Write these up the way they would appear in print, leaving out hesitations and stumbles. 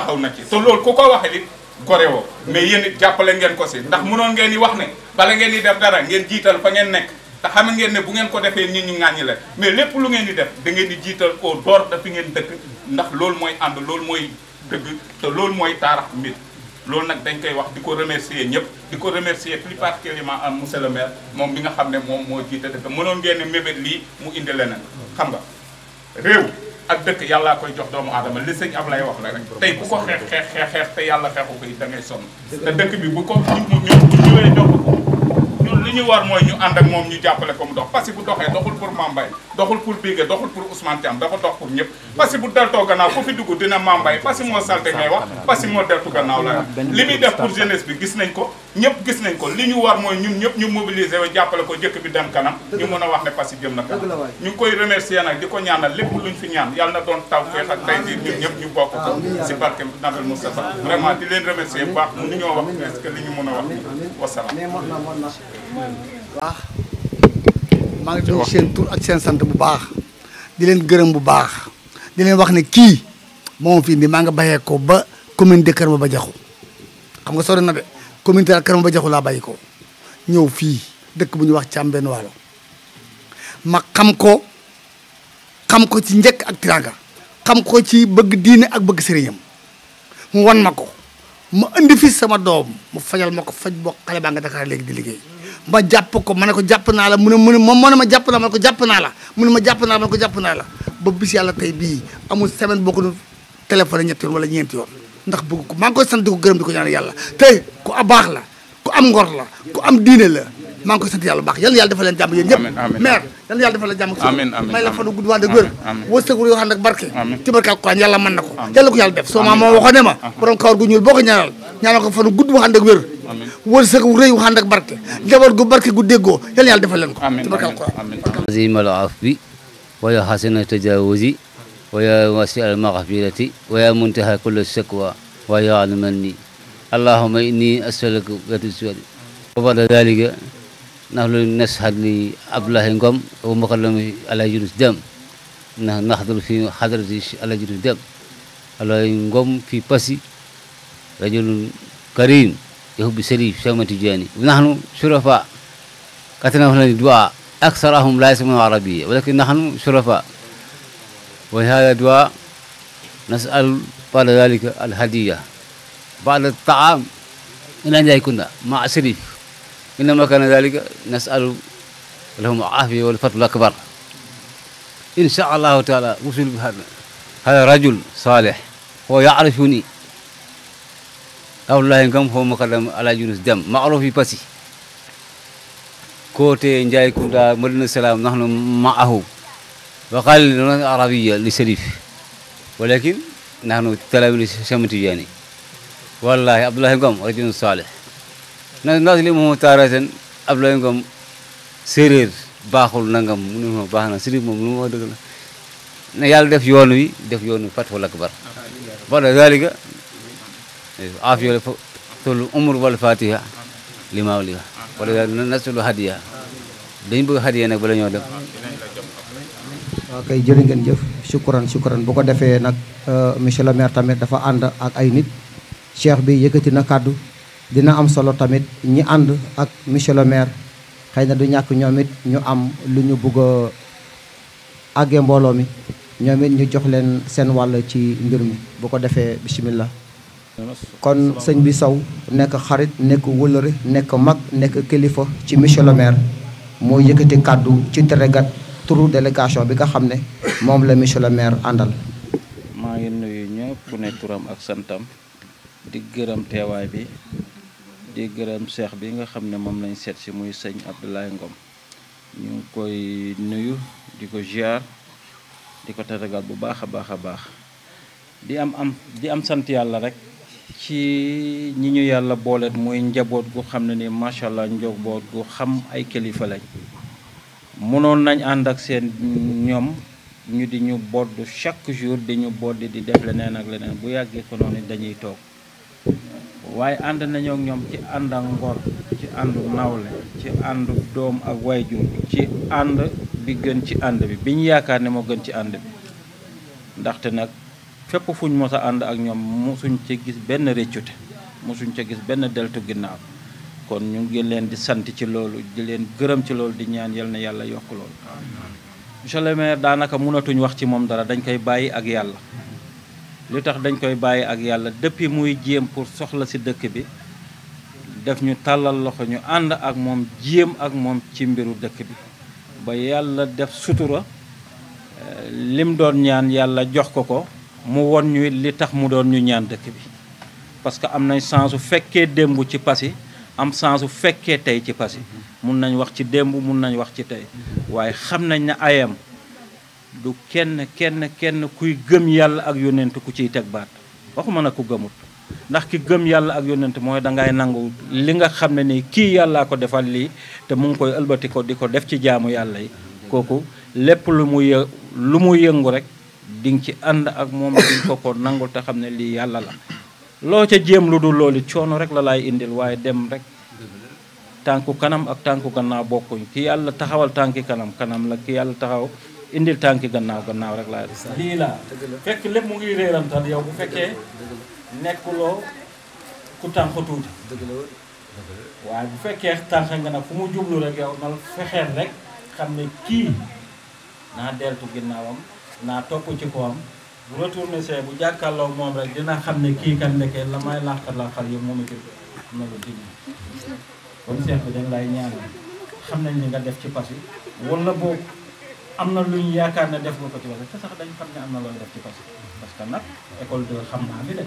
taxaw na ci te loolu ku ko waxee it gore woo mais yéen it jàppale ngeen ko si ndax mënoon ngeen di wax ne bala ngeen di def dara ngeen jiital fa ngeen nekk te xam ngeen ne bu ngeen ko defee nit ñi ŋàññi la mais lépp lu ngeen di def da ngeen di jiital au dehors de fi ngeen dëkk ndax loolu mooy ànd loolu mooy dëgg te loolu mooy taarax mbir loolu nag dañ koy wax di ko remercier ñëpp di ko remercier plus particulièrement am monsieur le maire moom bi nga xam ne moom moo jiite dëkk mënoon ngeen ne mébét lii mu indi leneen xam nga réew ak dëkk yàllaa koy jox doomu aadama li sëñ Ablaye wax la rek tey bu ko xeex te yàlla xeexu ko it da ngay sonn te dëkk bi bu ko ñu ñëwee jox ko ñun li ñu war mooy ñu ànd ak moom ñu jàppale ko mu dox parce que bu doxee doxul pour Mambay doxul pour Bigué doxul pour Ousmane Thiam dafa dox pour ñëpp parce que bu deltoo gannaaw ku fi dugg dina Mambay parce que moo salte ngay wax parce que moo deltu gannaaw la li muy def pour jeunesse bi gis nañ ko ñëpp gis nañ ko li ñu war mooy ñun ñëpp ñu mobiliser wu jàppale ko jëkk bi dem kanam ñu mën a wax ne parce que jëm na kanam ñu ngi koy remercier nag di ko ñaanal lépp luñ fi ñaan yàlla na doon taw feex ak tey jii ñun ñëpp ñu bokk ko si barke Nabil Moustapha vraiment di leen remercier bu baax mënu ñoo wax est-ce que li ñu mën a wax wasalaam waaw maa ngi tudd seen tur ak seen sant bu baax di leen gërëm bu baax di leen wax ne kii moom fii nii maa nga bàyyee ko ba commune de Kër Maba Diakhou xam nga sori na de commune de Kër Maba Diakhou laa bàyyi ko ñëw fii dëkk bu ñuy wax Thiam benn waalo ma xam ko ci njëkk ak tiranga xam ko ci bëgg diine ak bëgg sëriñam mu wan ma ko ma indi fi sama doom mu fajal ma ko faj boo xale baa nga Dakar léegi di liggéey ma jàpp ko ma ne ko jàpp naa la mu ne moom moo ne ma jàpp naa ma ne ko jàpp naa la mu ne ma jàpp naa la ma ne ko jàpp naa la ba bis yàlla tey bii amul semaine boo ko doon téléphoné ñetti yoon wala ñeenti yoon ndax bëgg ko maa ngi koy sant di ko gërëm di ko ñaan yàlla tey ku a baax la ku am ngor la ku am diine la maa ngi koy sant yàlla bu baax yàlla yàlla defal leen jàmm yéen ñëpp maire yàlla yàlla defal leen jàmm may la fanu gudd waa dëgg wér wërsëgu yoo xam ne barke ci barke alquran yàlla mën na ko yàlla ko yàlla def soo maa moo waxoon ne ma borom kawar gu ñuul boo ko ñaanal ko fanu gudd waxaan ak wér wërsëg wu rëy waxaan ak barke njaboot gu barke gu déggoo yàlla yàlla defal leen ko ci barke alquran azimal afwi wa ya hasana tajawuzi wa ya wasi al maghfirati wa ya muntaha kulli shakwa wa ya almanni allahumma inni as'aluka ghatiswadi wa ba'da dhalika nahlu nashhad li Abdoulaye Ngom wa mukallam ala Yunus Dem nahduru fi hadrati ala Yunus Dem Abdoulaye Ngom fi Passy rajulun karim يحب سريف شيخ تجاني ونحن شرفاء كتنا هنا الدعاء أكثرهم لا يسمعون عربية ولكن نحن شرفاء وهذا الدعاء نسأل بعد ذلك الهدية بعد الطعام إن أن يكون مع سريف إنما كان ذلك نسأل لهم العافية والفضل الأكبر إن شاء الله تعالى وصل هذا رجل صالح هو يعرفني Abdoulaye Ngom هو مقدم على يونس دم معروف في Passy كوتي نجاي كندا مدينة السلام نحن معه وقال لنا عربية لشريف ولكن نحن تلاميذ شيخ تجاني والله Abdoulaye Ngom رجل صالح نظلمه تارة Abdoulaye Ngom séeréer baaxul nangam mu baax na Sërif moom lu ma dëgg la ne yàlla def yoon wi def yoonu Fathul Akbar ba'da zalika عافية طول العمر والفاتحة لما وليها ولا نسأل هدية dañ bëgg hadiya nag bala ñoo dem waaw kay jërë ngeen jëf shukran bu ko defee nag monsieur le maire tamit dafa ànd ak ay nit cheikh bi yëkkati na kàddu dina am solo tamit ñi ànd ak monsieur le maire xëy na du ñàkk ñoom it ñu am lu ñu bëgg a àggee mbooloo mi ñoom it ñu jox leen seen wàll ci mbir mi bu ko defee bismillah kon sëñ bi Sow nekk xarit nekk wëlëre nekk mag nekk kilifa ci monsieur le maire moo yëkkati kàddu ci teregat turu délégation bi nga xam ne moom la monsieur le maire àndal. maa ngi nuyu ñëpp ku ne turam ak santam di gërëm teewaay bi di gërëm cheikh bi nga xam ne moom lañ seet si muy sëñ Abdoulaye Ngom ñu ngi koy nuyu di ko ziar di ko teregat bu baax a baax di am sant yàlla rek. ci ñi ñu yàlla booleet muy njaboot gu xam ne ni macha allah njaboot gu xam ay kilifa lañ mënoon nañ ànd ak seen ñoom ñu di ñu bodd chaque jour di ñu bodd di def leneen ak leneen bu yàggee ko noonu dañuy toog waaye ànd nañoo ak ñoom ci ànd ak ngor ci àndu nawle ci àndu doom ak wayjur ci ànd bi gën ci ànd bi ñu yaakaar ne moo gën ci ànd bi ndaxte nag fépp fuñ mos a ànd ak ñoom mosuñ ca gis benn réccute mosuñ ca gis benn deltu ginnaaw kon ñu ngi leen di sant ci loolu di leen gërëm ci loolu di ñaan yal na yàlla yokk loolu. monsieur le maire daanaka mënatuñ wax ci moom dara dañ koy bàyyi ak yàlla li tax dañ koy bàyyi ak yàlla depuis muy jéem pour soxla si dëkk bi def ñu tàllal loxo ñu ànd ak moom jéem ak moom ci mbiru dëkk bi ba yàlla def sutura lim doon ñaan yàlla jox ko mu won ñu li tax mu doon ñu ñaan dëkk bi parce que am nañ chance su fekkee démb ci Passy am chance su fekkee tey ci Passy mun nañ wax ci démb mun nañ wax ci tey waaye xam nañ ne ayam du kenn kuy gëm yàlla ak yónnent ku ciy teg baat waxuma na ku gëmut ndax ki gëm yàlla ak yónnent mooy dangay nangu li nga xam ne ni kii yàllaa ko defal lii te mu ngi koy ëlbati ko di ko def ci jaamu yàlla yi kooku lépp lu mu yëngu rek di nga ci ànd ak moom di nga ko nangul te xam ne lii yàlla la loo ca jéem lu dul loolu coono rek la laay indil waaye dem rek tànku kanam ak tànku gannaaw bokkuñ ki yàlla taxawal tànki kanam la ki yàlla taxaw indil tànki gannaaw rek laay lii la fekk lépp mu ngi réerantal yow bu fekkee nekkuloo ku tànku tuuti waaye bu fekkee tànk nga nag fu mu jublu rek yow na fexeel rek xam ne kii naa deltu ginnaawam naa topp ci kawam bu retourné see bu jàkkaarloo moom rek dina xam ne kii kan nekkee la may làqal yëpp moom it na lu dig kon seex bi dañ lay ñaanal xam nañ ni nga def ci Passy wala boobu am na lu ñu yaakaar ne def nga ko ci wala te sax dañ xam ne am na looy def ci Passy parce que nag école 2 xam naa fi de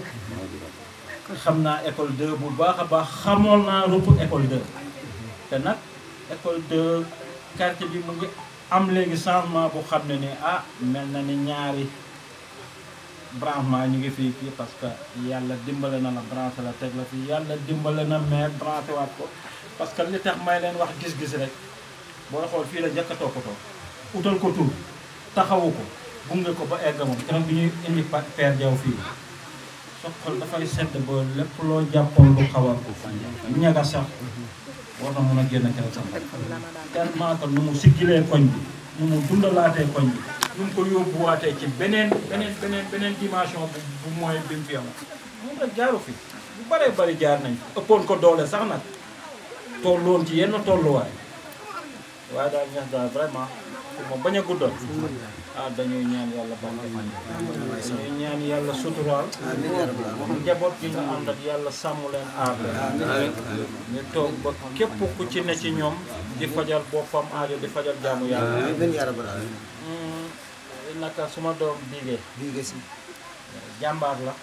xam naa école 2 bu baax a baax xamoon naa rupp école 2 te nag école 2 quartier bi mu ngi am léegi changement bu xam ne ni mel na ni ñaari branchement ñu ngi fii parce que yàlla dimbale na la branché la teg la fii yàlla dimbale na maire branché waat ko parce que li tax may leen wax gis-gis rek booy xool fii la njëkk a toppatoo utal ko tur taxawu ko gunge ko ba egg moom keroog bi ñuy indi Père Diaw fii sa xol dafay sedd ba lépp loo jàppoon lu xaw a ñaga sax war na mun a génn keroog sax tellement que nu mu siggilee koñ bi nu mu dundalaatee koñ bi nu mu ko yóbbuwaatee ci beneen dimension bu mooy bi mu fi am moom rek jaaru fi bu bëree bëri jaar nañ ëppoon ko doole sax nag tolloon ci yenn tolluwaay waaye daal ñax daal vraiment pour ma bañ a guddal dañuy ñaan yàlla barke dañuy ñaan yàlla suturaal njaboot gi nga ànd ak yàlla sàmm leen aar leen ñu toog ba képp ku ci ne ci ñoom di fajal boppam aajo di fajal jaamu yàlla naka suma doom biige si jàmbaar la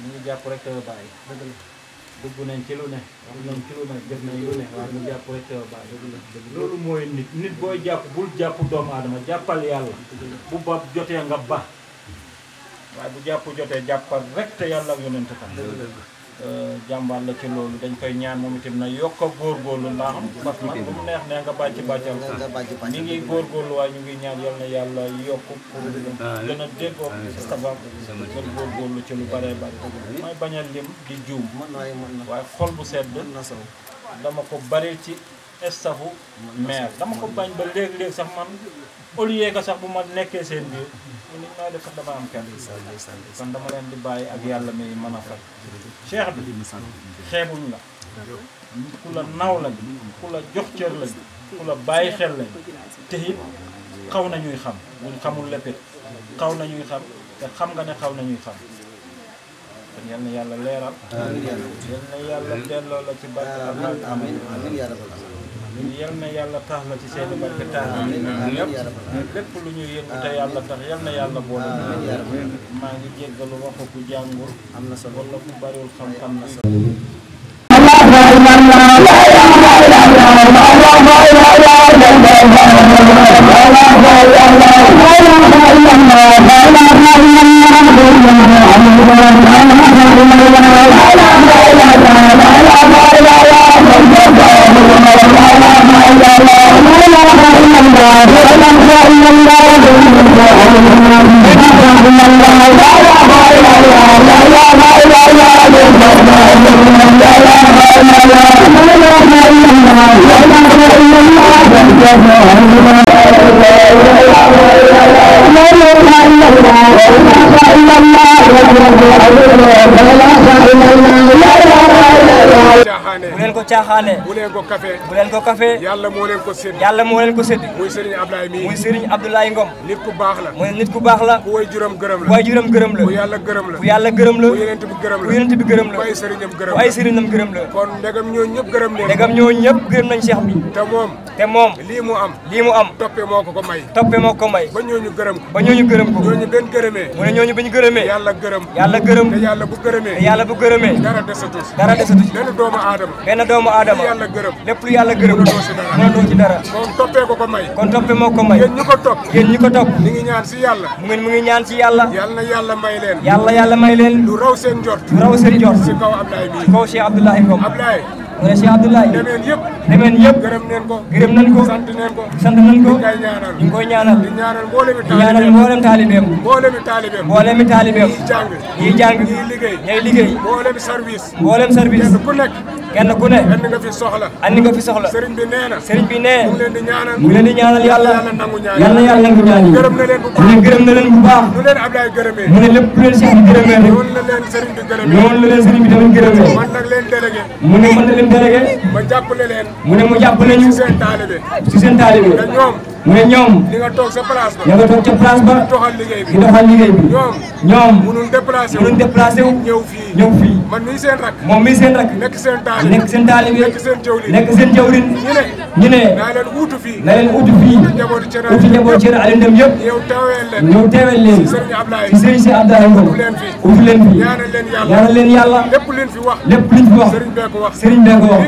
mu ngi jàpp rek te bàyyi dugg nañ ci lu ne wax nañ ci lu ne def nañ lu ne waaye mu jàpp rek te bàyyi loolu mooy nit booy jàpp bul jàpp doomu aadama jàppal yàlla bu ba jotee nga ba waaye bu jàpp jotee jàppal rek te yàlla ak yonent tam jàmbaar la ci loolu dañ koy ñaan moom itam na yokk a góorgóorlu ndax parce que man bu mu neex ne nga bàcc bàccal mi ngi góorgóorlu waaye ñu ngi ñaan yal na yàlla yokk pour gën a déggoo stafam gën góorgóorlu ci lu bëree bëri may bañ a lim di juum waaye xol bu sedd dama ko bari ci stafu maire dama ko bañ ba léeg-léeg sax man au lieu que sax bu ma nekkee seen biir ñu nit may def sax dama am kenn kon dama leen di bàyyi ak yàlla mi mën a fay cheikh bi xeebuñ la ku la naw lañ ku la jox cër lañ ku la bàyyi xel lañ te it xaw nañuy xam buñ xamul léppit xaw nañuy xam te xam nga ne xaw nañuy xam kon yal na yàlla leeral yal na yàlla delloo la ci barke yal na yàlla tax la ci seeni barke tax lépp lu ñuy yëngu te yàlla tax yal na yàlla boole maa ngi jéggalu waxu ku jàngul am na solo wala ku bariwul xam-xam na solo La bu leen ko caaxaane bu leen ko kafe yàlla moo leen ko sédd muy Serigne Abdoulaye Ngom nit ku baax la ku way juram gërëm la ku yàlla gërëm la ku yonent bi gërëm la ku ay sëriñam gërëm la kon ndegam ñoo ñëpp gërëm nañ Cheikh bi te moom lii mu am toppe moo ko may ba ñooñu gërëm ko ñooñu benn gërëmee mu ne ñooñu bañ gërëmee yàlla gërëm te yàlla bu gërëmee dara desatu benn doomu aadama lépp lu yàlla gërëm mënatoo ci dara kon toppee ko may yéen ñi ko topp ñu ngi ñaan si yàlla mu ngi ñaan si yàlla yàlla may leen lu raw seen njort si kaw Ablaye bi kaw Cheikh Abdoulaye Ngom mu ne Cheikh Abdoulaye demeen yëpp gërëm nañ ko sant nañ ko ñu ngi koy ñaanal di ñaanal mboolem taalibeem ñiy jàng ñay liggéey mboolem service kenn ku ne andi nga fi soxla sëriñ bi nee mu ngi leen di ñaanal yàlla nangu ñaan gërëm na leen bu baax nu leen Ablaye gërëmee mu ne lépp lu leen Cheikh bi gërëmee noonu la leen sëriñ bi gërëmee man nag leen délégué mu ne mën na leen délégué ma jàppale leen mu ne mu jàppale ñu ci seen taalibe mu ne ñoom li nga toog sa place ba doxal liggéey bi ñoom mënuñ déplacé wu ñëw fii man mii seen rak nekk seen taalibe nekk seen jawrin ñu ne naa leen uutu fii utu njabootu Thierno Aliou Ndem yëpp ñëw teeweel leen ci Serigne si Abdoulaye Ngom utu leen fi ñaanal leen yàlla lépp luñ fi wax Serigne bee ko wax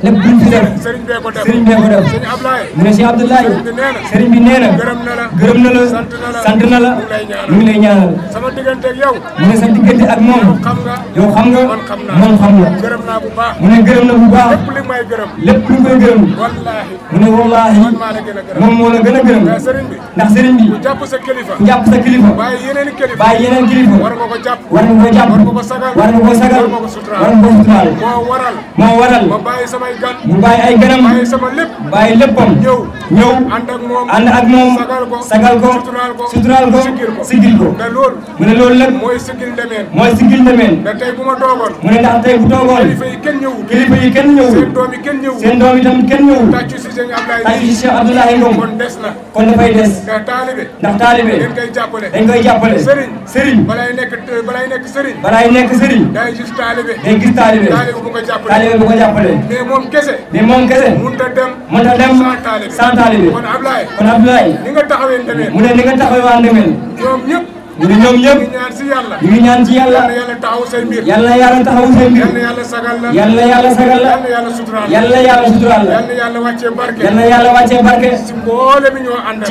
lépp luñ fi def Serigne bee ko def mu ne Cheikh Abdoulaye Serigne bi nee na gërëm na la sant na la mu ngi lay ñaanal sama diggante ak yow mu ne sa diggante ak moom yow xam nga moom xam la mu ne gërëm na bu baax lépp lu koy gërëm mu ne wallaahi moom moo la gën a gërëm ndax Serigne bi ku jàpp sa kilifa bàyyi yeneen kilifa war nga ko jàpp war nga ko sagal war nga ko suturaal moo waral ma bàyyi samay gan mu bàyyi ay ganam bàyyi léppam ñëw ànd ak moom sagal ko suturaal ko sigil ko mu ne loolu lépp mooy sigil ndemeen da tey bu ma toogoon mu ne ndax tey bu toogoon kilifa yi kenn ñëwul seen doom yi tam kenn ñëwul tàccu si Cheikh Abdoulaye Ngom kon dafay des ndax taalibe dañ koy jàppale sëriñ balay nekk sëriñ day gis taalibe bu ko jàppale mais moom kese mënut a dem sans taalibe kon Abdoulaye ni nga taxawee Ndemeen mu ne ni nga taxawee waa Ndemeen ñoom ñëpp ñu ngi ñaan ci yàlla yàlla taxaw say mbir yàlla taxaw say mbir yàlla sagal la yàlla suturaal yàlla wàccee barke ci mboolem ñoo ànd ak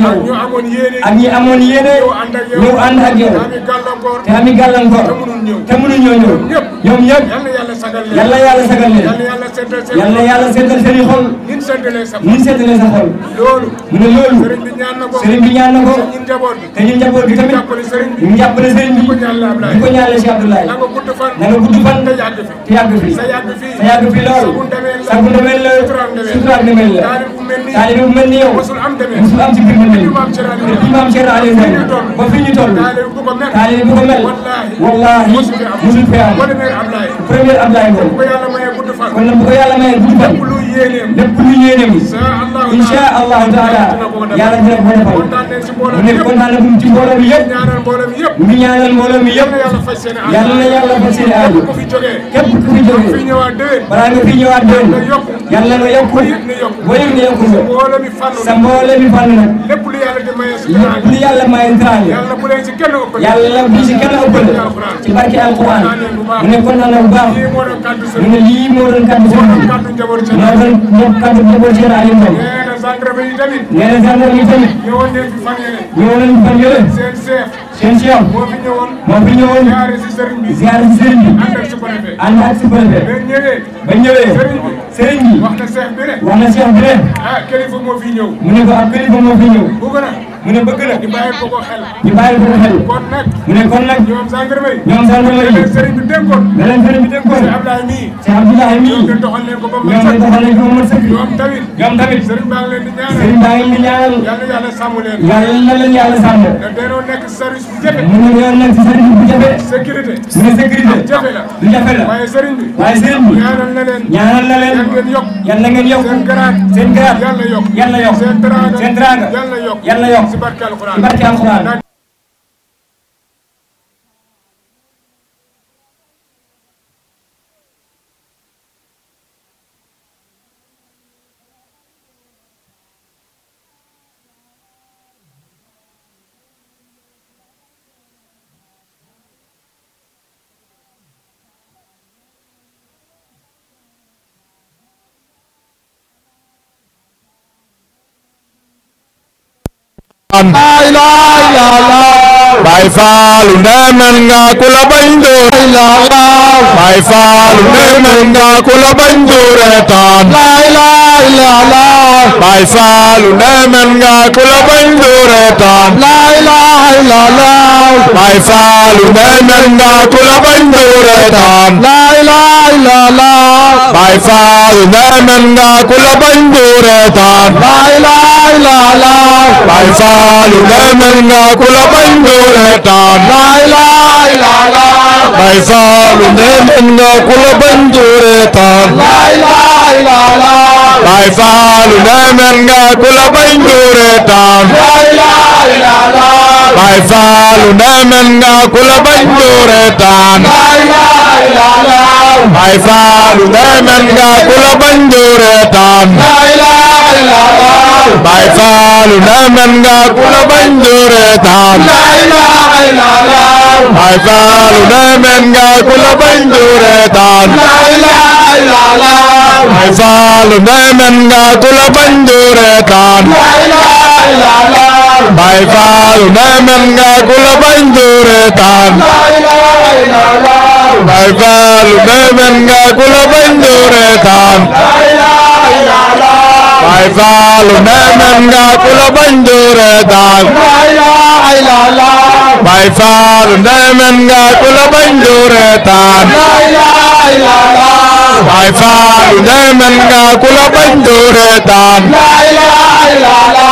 yow ñu amoon yéene ak ñi amoon yéene ñëw ànd ak yow te ami gàllankoor te mënuñ ñëw ñoom ñëpp yàlla sagal leen yàlla seetal seen i xol nin seetalee sa xol loolu mu ne loolu sëriñ bi ñaan na ko te ñun njaboot gi tamit ñu jàppale sëriñ bi di ko ñaanal Cheikh Abdoulaye na nga gudd fan te yàgg fi sa yàgg fi lool sagu Ndemeen la suturaal Ndemeen la taalibe bu mel ni yow musul am ci biir Ndemeen depuis maam Thierno Aliou Ndem ba fi ñu toll taalibe bu ko mel wallaahi musul fi am premier Abdoulaye Ngom kon nag bu ko yàlla mayee gudd fan lépp lu yéeneem insha allahu taala yàlla dina ko defal mu ne kontaan na ci mbooloo mi yëpp mu ngi ñaanal mbooloo mi yëpp yàlla na yàlla faj seen aajo képp ku fi jógee balaa nga fi ñëwaat déwén yàlla nga yokku boo yëg ne yokku nga sa mbooloo mi fànn nag lépp lu yàlla maye teraanga yàlla bu ci kenn ëppale ci barke alquran mu ne kontaan na bu baax mu ne lii moo doon kaddu sëriñ bi moo doon kaddu njaboot Thierno Aliou Ndem nee na gendarme yi tamit ñëwoon nañ fi fan yële seen chef moo fi ñëwoon ziare si sëriñ bi ànd ak sous-préfet ba ñëwee sëriñ bi wax na chef bi ne kilifa moo fi ñëw mu ne ko ab kilifa moo fi ñëw mu ne bëgg na ñu bàyyi ko xel ñu bàyyi ko xel kon nag mu ne kon nag ñoom gendarmerie ñoom gendarmerie leen sëriñ bi dénkoon leen sëriñ bi dénkoon Cheikh Abdoulaye mii Cheikh Abdoulaye mii ñoom doxal leen ko ba ñoom doxal leen ko ba mat sëkk ñoom tamit sëriñ baa ngi leen di ñaanal sëriñ baa ngi leen di ñaanal yàlla sàmm leen yàlla na leen yàlla sàmm da dañoo nekk service bu jafe mu ne yoon nag si sëriñ bu jafe sécurité mu ne sécurité jafe la lu jafe la waaye sëriñ bi ñaanal na leen yàlla ngeen yokk yàlla ngeen yokk seen garaat yàlla yokk yàlla yokk seen teraanga yàlla yokk si barke alxuraan ci barke alxuraan La ilaha illallah Baay Faalu ndemen nga ku la bañ doo Baay Faalu ndemen nga ku la bañ doo reetaan La ilaha illallah Baay Faalu ndemen nga ku la bañ doo reetaan La ilaha illallah Baay Faalu ndemen nga ku la bañ doo reetaan La ilaha illallah Baay Faalu ndemen nga ku la bañ doo reetaan La ilaha illallah Baay Faalu ndemen nga ku la bañ doo reetaan La ilaha illallah Baay Faalu ndemen nga ku la bañ doo reetaan La ilaha illallah Baay Faalu ndemen nga ku la bañ doo reetaan La ilaha illallah Baay Faalu ndemen nga ku la bañ doo reetaan La ilaha illallah Baay Faalu ndemen nga ku la bañ doo reetaan La ilaha illallah Baay Faalu ndemen nga ku la bañ doo reetaan La ilaha illallah Baay Faalu ndemen nga ku la bañ doo reetaan La ilaha illallah Baay Faalu ndemen nga ku la bañ doo reetaan La ilaha illallah Baay Faalu ndemen nga ku la bañ doo reetaan La ilaha illallah Baay Faalu ndemen nga ku la bañ doo reetaan La ilaha illallah Baay Faalu ndemen nga ku la bañ doo reetaan La ilaha illallah Baay Faalu ndemen nga ku la bañ doo reetaan La ilaha illallah Baay Faalu ndemen nga ku la bañ doo reetaan La ilaha illallah Baay Faalu ndemen nga ku la bañ doo reetaan La ilaha illallah Baay Faalu ndemen nga ku la bañ doo reetaan La ilaha illallah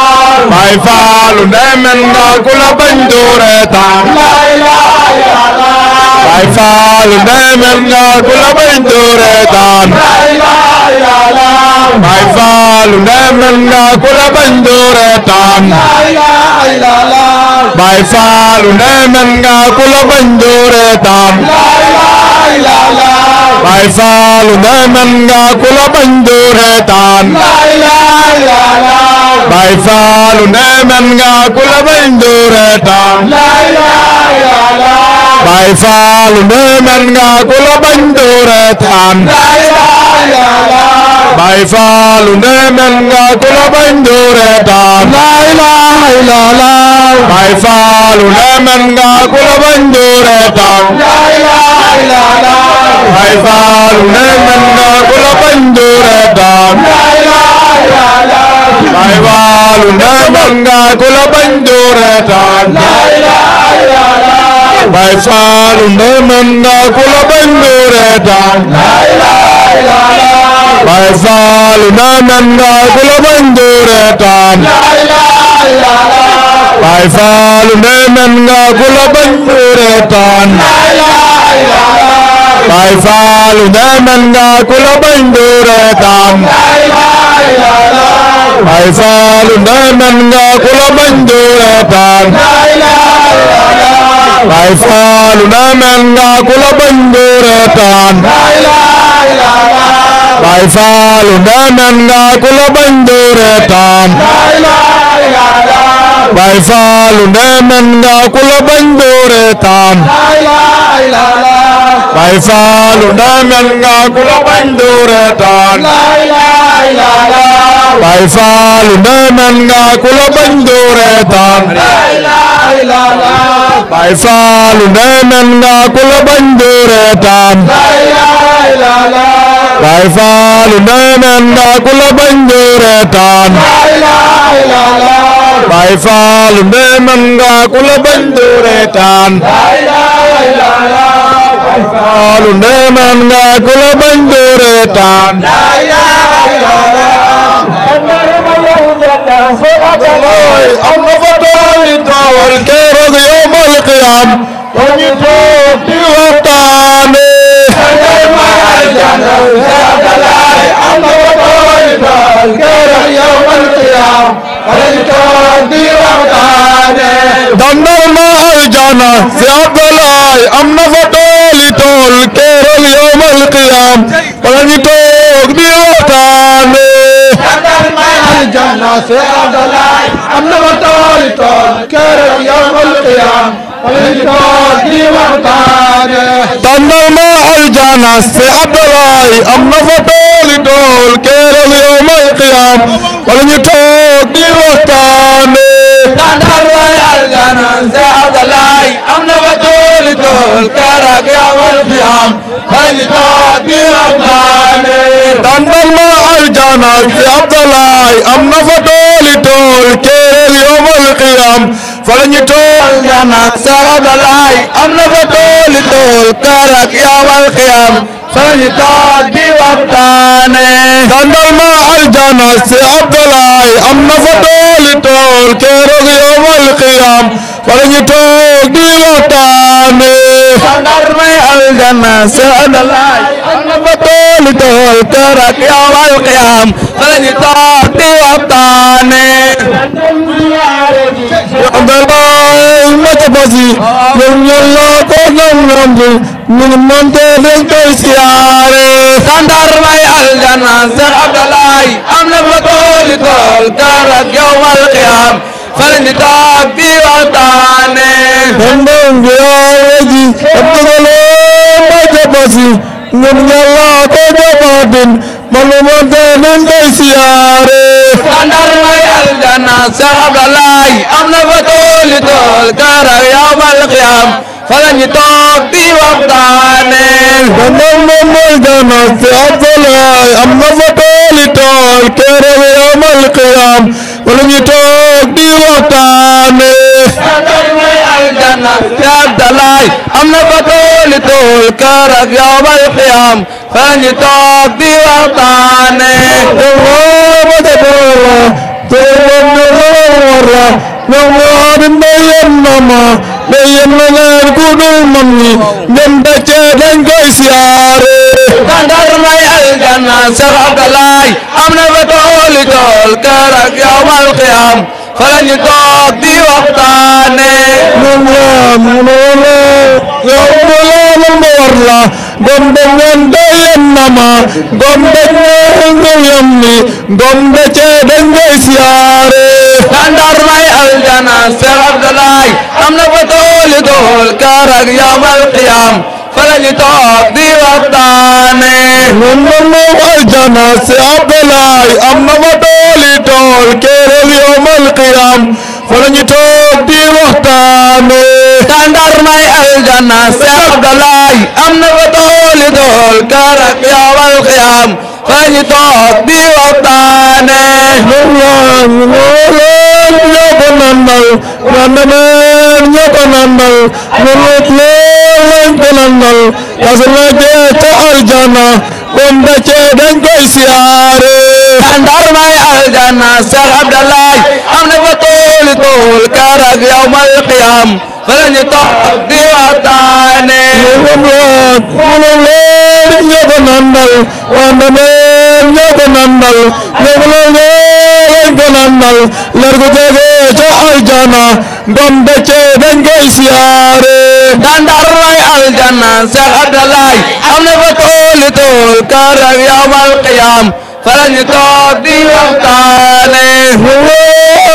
Baay Faalu ndemen nga ku la bañ doo reetaan La ilaha illallah Baay Faalu ndemen nga ku la bañ doo reetaan La ilaha illallah Baay Faalu ndemen nga ku la bañ doo reetaan La ilaha illallah Baay Faalu ndemen nga ku la bañ doo reetaan La ilaha illallah Baay Faalu ndemen nga ku la bañ doo reetaan La ilaha illallah Baay Faalu ndemen nga ku la bañ doo reetaan La ilaha illallah Baay Faalu ndemen nga ku la bañ doo reetaan La ilaha illallah Baay Faalu ndemen nga ku la bañ doo reetaan La ilaha illallah Baay Faalu ndemen nga ku la bañ doo reetaan La ilaha illallah Baay Faalu ndemen nga ku la bañ doo reetaan La ilaha illallah Baay Faalu ndemen nga ku la bañ doo reetaan La ilaha illallah Baay Faalu ndemen nga ku la bañ doo reetaan La ilaha illallah Baay Faalu ndemen nga ku la bañ doo reetaan La ilaha illallah Baay Faalu ndemen nga ku la bañ doo reetaan La ilaha illallah Baay Faalu ndemen nga ku la bañ doo reetaan La ilaha illallah Baay Faalu ndemen nga ku la bañ doo reetaan La ilaha illallah Baay Faalu ndemen nga ku la bañ doo reetaan La ilaha illallah Baay Faalu ndemen nga ku la bañ doo reetaan La ilaha illallah Baay Faalu ndemen nga ku la bañ doo reetaan La ilaha illallah Baay Faalu ndemen nga ku la bañ doo reetaan La ilaha illallah Baay Faalu ndemen nga ku la bañ doo reetaan La ilaha illallah Baay Faal ne man nga ku la bañ du reetaan Baay Faal ne man nga ku la bañ du reetaan am na fa dooli tool keroog yawmal qiyaam ñu toog di waxtaane dandal ma aljana si Abdalaay am na fa dooli tool keroog yawmal qiyaam wala ñu toog di waxtaane dandal ma aljana si Abdalaay am na fa dooli tool keroog yawmal qiyaam dandal ma aljana si Abdalaay am na fa dooli tool keroog yawmal qiyaam wala ñu toog di waxtaane dandal ma aljana si Abdalaay am na fa dooli tool keroog yawmal qiyaam wala ñu toog di waxtaane dandal ma aljana si Abdalaay am na fa dooli tool keroog yawmal qiyaam fala ñu tool jana sa Abdalaay am na fa dooli tool keroog yawmal qiyaam fala ñu toog di waxtaane dandal ma aljana si Abdalaay am na fa dooli tool keroog yawmal qiyaam fala ñu toog di waxtaane dandal ma aljana si Abdalaay am na fa dooli tool keroog yawmal qiyaam fala ñu toog di waxtaane Abdalaay ma ca basi ñoom ñoo ko ñoom ñun monte dañ koy siyaare dandar may aljana Seex Abdalaay am na fa dooli tool keroog yawmal qiyaam fala ñu toog di waxtaane dandam bi yaaweji Abdalaay ma ca basi ñoom ñoo ko jabaatin manu monte dañ koy siyaare dandar may aljana Seex Abdalaay am na fa dooli tool keroog yawmal qiyaam fala ñu toog di waxtaane dandal ma aljana Seex Abdalaay am na fa dooli tool keroog yawmal qiyaam fala ñu toog di waxtaane dandal ma aljana Seex Abdalaay am na fa dooli tool keroog yawmal qiyaam fala ñu toog di waxtaane dandal may aljana Seex Abdalaay am na fa dooli tool keroog yawmal qiyaam fala ñu toog di waxtaane gombe wonde yennama gombe yammi gombe ceeɗen goy siyaare dandar may aljana Seex Abdalaay am na fa dooli tool keroog yawmal qiyaam fala ñu toog di waxtaane aljana Seex Abdalaay am na fa dooli tool keroog yawmal qiyaam fala ñu toog di waxtaane dandar may aljana Seex Abdalaay am na fa dooli tool keroog yawmal qiyaam fala ñu toog di waxtaane ñoo ko nandal randamen ñoo ko nandal ñoo ko nandal kasala jee ca aljana gombe cee dañ koy siyaare dandar may aljana Seex Abdalaay am na fa dooli tool keroog yawmal qiyaam fala ñu toog di waxtaane ñoo ko nandal randamen ñoo ko nandal ko nandal leer gu jóge ca aljana gombe cee dañ koy siyaare dandar may aljana Seex Abdalaay am na fa dooli tool keroog yawmal qiyaam fala ñu toog di waxtaane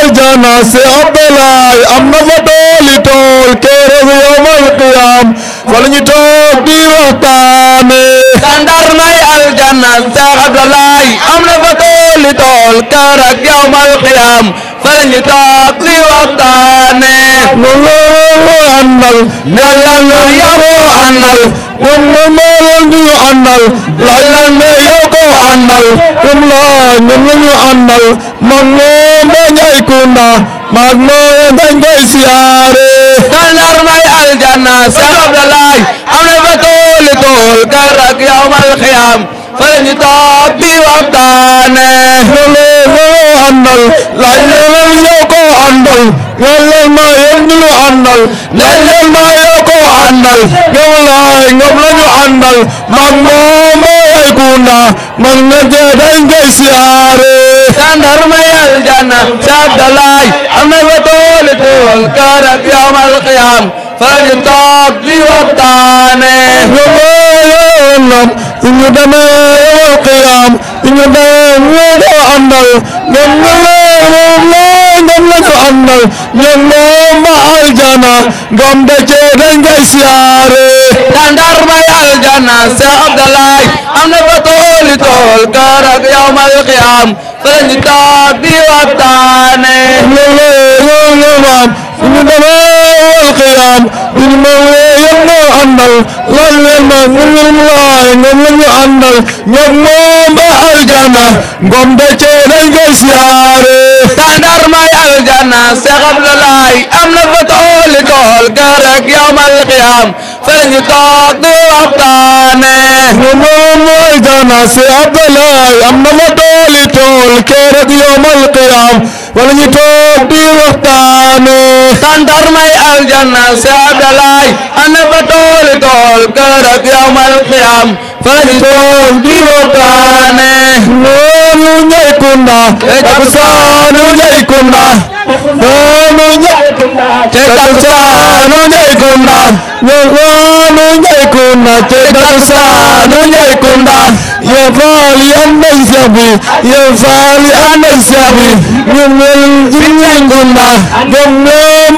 aljana Seex Abdalaay am na fa dooli tool keroog yawmal qiyaam fala ñu toog di waxtaane dandar may aljana Seex Abdalaay am na fa dooli tool keroog yawmal qiyaam fala ñu toog di waxtaane àndal yàlla yow àndal ñoom ñoo ñu àndal yàlla yow ko àndal ñoom la ñu àndal man ñoo Njaay Kunda mag moom dañ koy siyaare Tàndar may aljanna Cheikh Abdoulaye am na fa tooli tool kër ak yawmal xiyaam fa la ñu toog di waxtaane loolu àndal laaj leen yow ko àndal leen ma yéen ñu lu àndal laaj leen ma yow ko àndal ñoom laay ñoom la ñu àndal mag moom ay kunda mag na jee dañ koy siyaare Tàndar may aljanna Cheikh Abdoulaye am na fa tooli tool kër ak yawmal xiyaam fa la ñu toog di waxtaane suñu demee yawmal qiyaam suñu demee ñoo àndal ñoom la ñu àndal ñoom ma aljana ngam da cee dañ koy siyaare Tàndar may aljanna Cheikh Abdoulaye am na fa tooli tool kër ak yawmal qiyaam fa la ñu toog di waxtaane suñu demee yawmal qiyaam suñu yëpp ñoo àndal lan leen ma ñoom la ñu àndal ñoom ma aljana ngam da cee dañ koy siyaare Tàndar may aljanna Cheikh Abdoulaye am na fa tooli tool kër ak yawmal qiyaam fa la ñu toog di waxtaane ñoom aljana Cheikh Abdoulaye am na fa tooli tool kër ak yawmal qiyaam fa la ñu toog di waxtaane Tàndar may aljanna Cheikh Abdoulaye am na fa tooli tool kër ak yawmal qiyaam fa la ñu toog di waxtaane loolu ñay kunda takusaanu ñay kunda loolu ñay kunda te takusaanu ñay kunda loolu ñay kunda te takusaanu ñay kunda ye faali anday sabi ye faali anday sabi ñun ñay kunda ñoom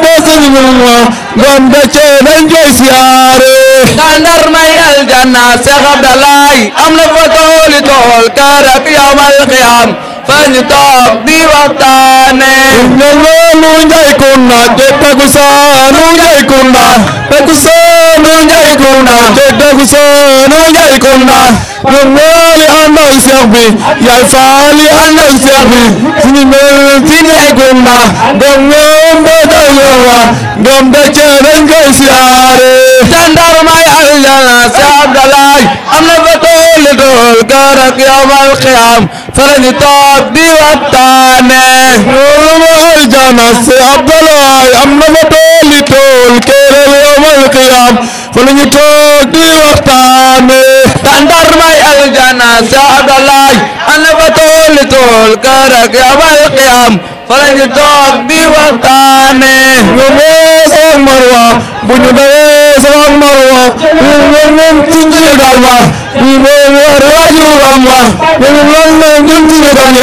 bosan ñuma ñoom da cee dañ koy siyaare Tàndar may aljanna Cheikh Abdoulaye am na fa tooli tool kër ak yawmal qiyaam fa ñu toog di waxtaane loolu ñay kunda te takusaanu ñay kunda takusaanu ñay kunda te takusaanu ñay kunda ñoom ñaari àndal Seex bi yaay faali àndal Seex bi suñu mel ci ñay kunda ñoom ba day yowa ñoom da cee dañ koy siyaare Tàndar may aljanna Cheikh Abdoulaye am na fa tooli tool kër ak yawmal qiyaam fa la ñu toog di waxtaane loolu ma aljana Seex Abdoulaye am na fa tooli tool kër ak yawmal qiyaam fa la ñu toog di waxtaane Tàndar may aljanna Cheikh Abdoulaye am na fa tooli tool kër ak yawmal qiyaam fa la ñu toog di waxtaane ñoom marwa bu ñu dawee sama marwa ñoom ci ñu dal ma ñu wajuram ma ñoom lan la ñu ci dal